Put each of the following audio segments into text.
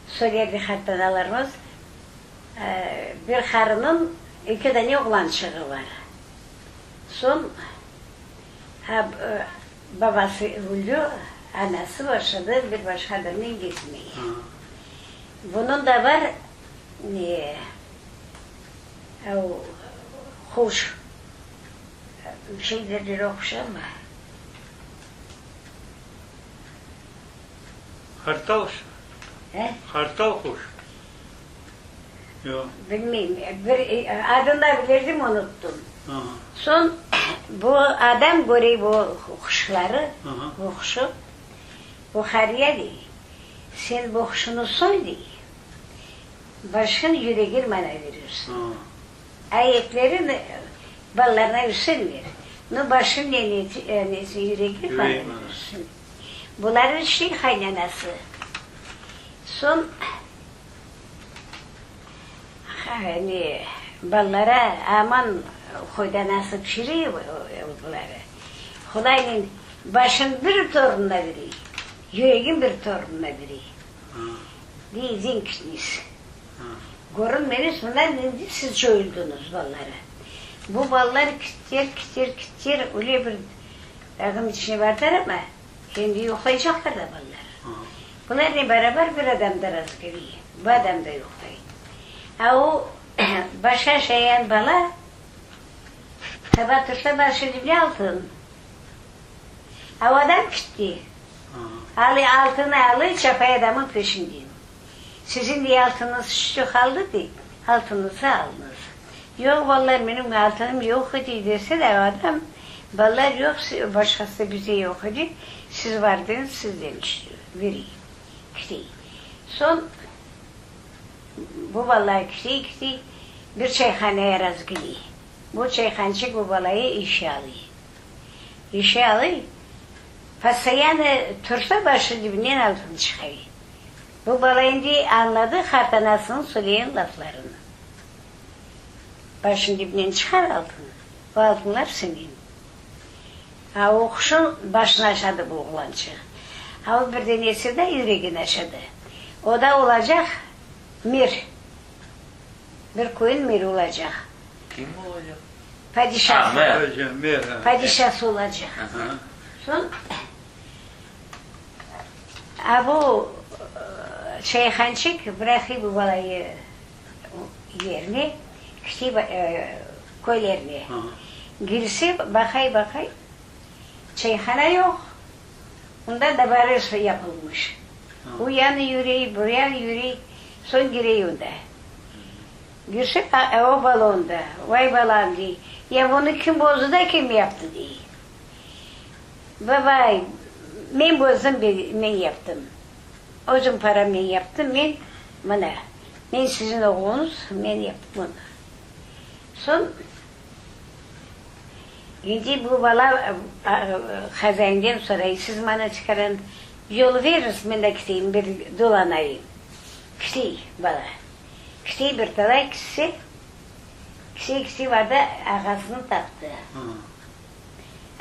Söylerdi qartanalarımız, bir qarınıñ eki dane oğlançığı bar. Soñ babası öldi, anası başladı bir başqa birinen gezmege. Bunıñ da bar ne, o quş, bir şey derler o quşa amma. Qartal, qartal quş. Yoq. Bilmeyim, bir adını da bilirdim, unuttım. Soñ bu adam körey bu quşları, bu quşu, bu qariya dey, sen bu quşunı soy dey, başın yüregin maña verirsiñ. Ayetlerin balalarına üsenler. Nu, başın nesi yüregin maña verirsiñ. Bular işi qaynanası. Soñ ne, balalara aman qoydanası pişire buları. Hulaynen başın bir torununa berey, yüregin bir torununa berey. Dey zenkişniz. Körünmeniz mına endi siz coyuldıñız balalara. Bu balalar kiter, kiter, kiter, öyle bir Dağnıñ içine bardılar amma, endi yuqlaycaqlar da balalar. Bularnen beraber bir adam da razı kelmey. Bu adam da yuqlay. A o, başa şayan bala, saba tursa başı dibine altın. A o adam kitti. Alı altını alı, çapay adamın peşinden. Siziñ dey altınıñız şu qaldı dey, altınıñızı alıñız. Yoq, balalar, menim altınım yoq edi dese de adam, balalar yoq, başqası bize yoq edi, siz vardıñız, sizden vereyim, kitey. Soñ bu bala kitey, kitey, bir çayhanaya razgiley. Bu çayhançı bu balayı işe alıy. İşe alıy, postoyanno tursa başı dibinden altın çıqay. Bu bala endi añladı qartanasınıñ söylegen laflarını. Başıñ dibinen çıqar altın, bu altınlar seniñ. A o quşuñ başını aşadı bu oğlançıq. A o bir denesi de yüregini aşadı. O da olacaq mir. Bir köyün miri olacaq. Kim olacaq? Padişası. Ha, mer. Padişası olacaq. Soñ. A bu çayhançik bıraqıy bu balayı yerine, kiti köylerine. Girse, baqay, baqay, çayhana yoq, unda dabarez yapılmış. O yanı yürey, bu yanı yürey, soñ girey onda. Girse, o bala onda. Vay balam, dey, ya bunı kim bozdı da kim yaptı, dey. Babay, men bozdım, men yaptım. Özüm paramnen yaptım, men, mına, men siziñ oğluñız, men yaptım bunı. Soñ, endi bu bala hazayinden soray, siz maña çıqarın, yol veriñiz, men de keteyim, bir dolanayım. Ketey bala. Ketey bir talay ketse, ketse-ketse bardı, ağasını taptı.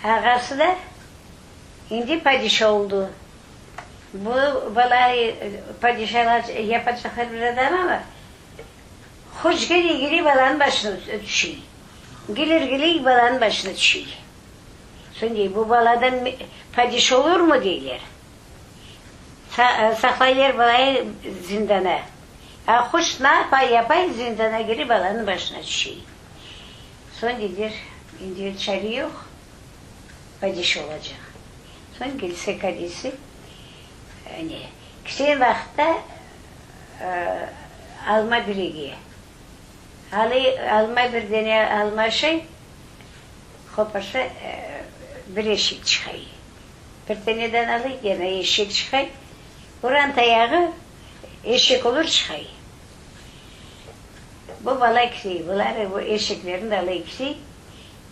Ağası da endi padişa oldı. Bu bala padişalar yapacaqlar bir adam ama, hoş kele kele balanıñ başına tüşey. Kelir kele balanıñ başına tüşey. Soñ dey, bu baladan padişa olurmı deyler. Saqlaylar balayı zindana. A quş ne yapay yapay zindana kire balanıñ başına tüşey. Soñ deyler, endi çare yoq, padişa olacaq. Soñ kelse kadisi, ne, kişen vaqıtta alma diregi, alı alma bir dene alma şey, qoparsa bir eşek çıqay. Bir deneden alı gene eşek çıqay, uran tayağı eşek olur çıqay. Bu bala kişi, bular bu eşeklerni de alay kişi,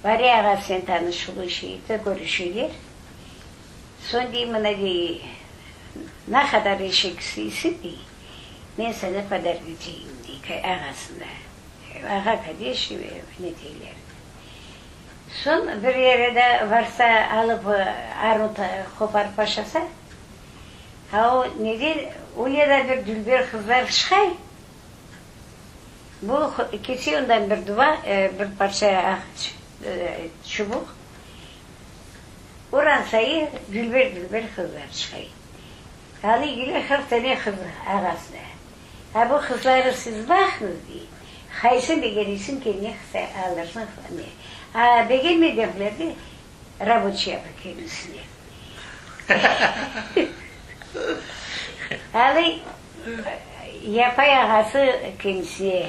Bari ağasınen tanışılışıydı, körüşüyler. Soñ dey, mına dey, ne qadar eşek isteysiñ dey, men sana podark eteyim, dey ağasına. Ağa kardeş ne deyler. Soñ bir yere de varsa alıp armut qoparıp başlasa. Ha o neden öyle de bir dülber qızlar çıqay? Bu kese ondan bir duva, bir parça ağaç, çubuq. Oran sayı dülber-dülber qızlar çıqay. Alıy kele 40 tane qız ağasına. Ha bu qızları siz baqıñız, dey, qaysını begenirsiñ kendine alırsıñ. A begenmediñler de, raboçiy yapar kendisine. Alıy yapay ağası kendisine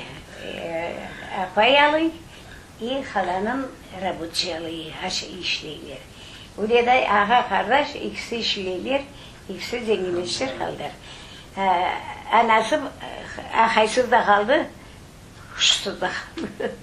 apay alıy i qalanın raboçiy alıy, işleyler. Öyle de ağa-qardaş ikisi işleyler, ikisi zenginleşler qaldılar. Anası aqaysız da qaldı, huşsuz da qaldı.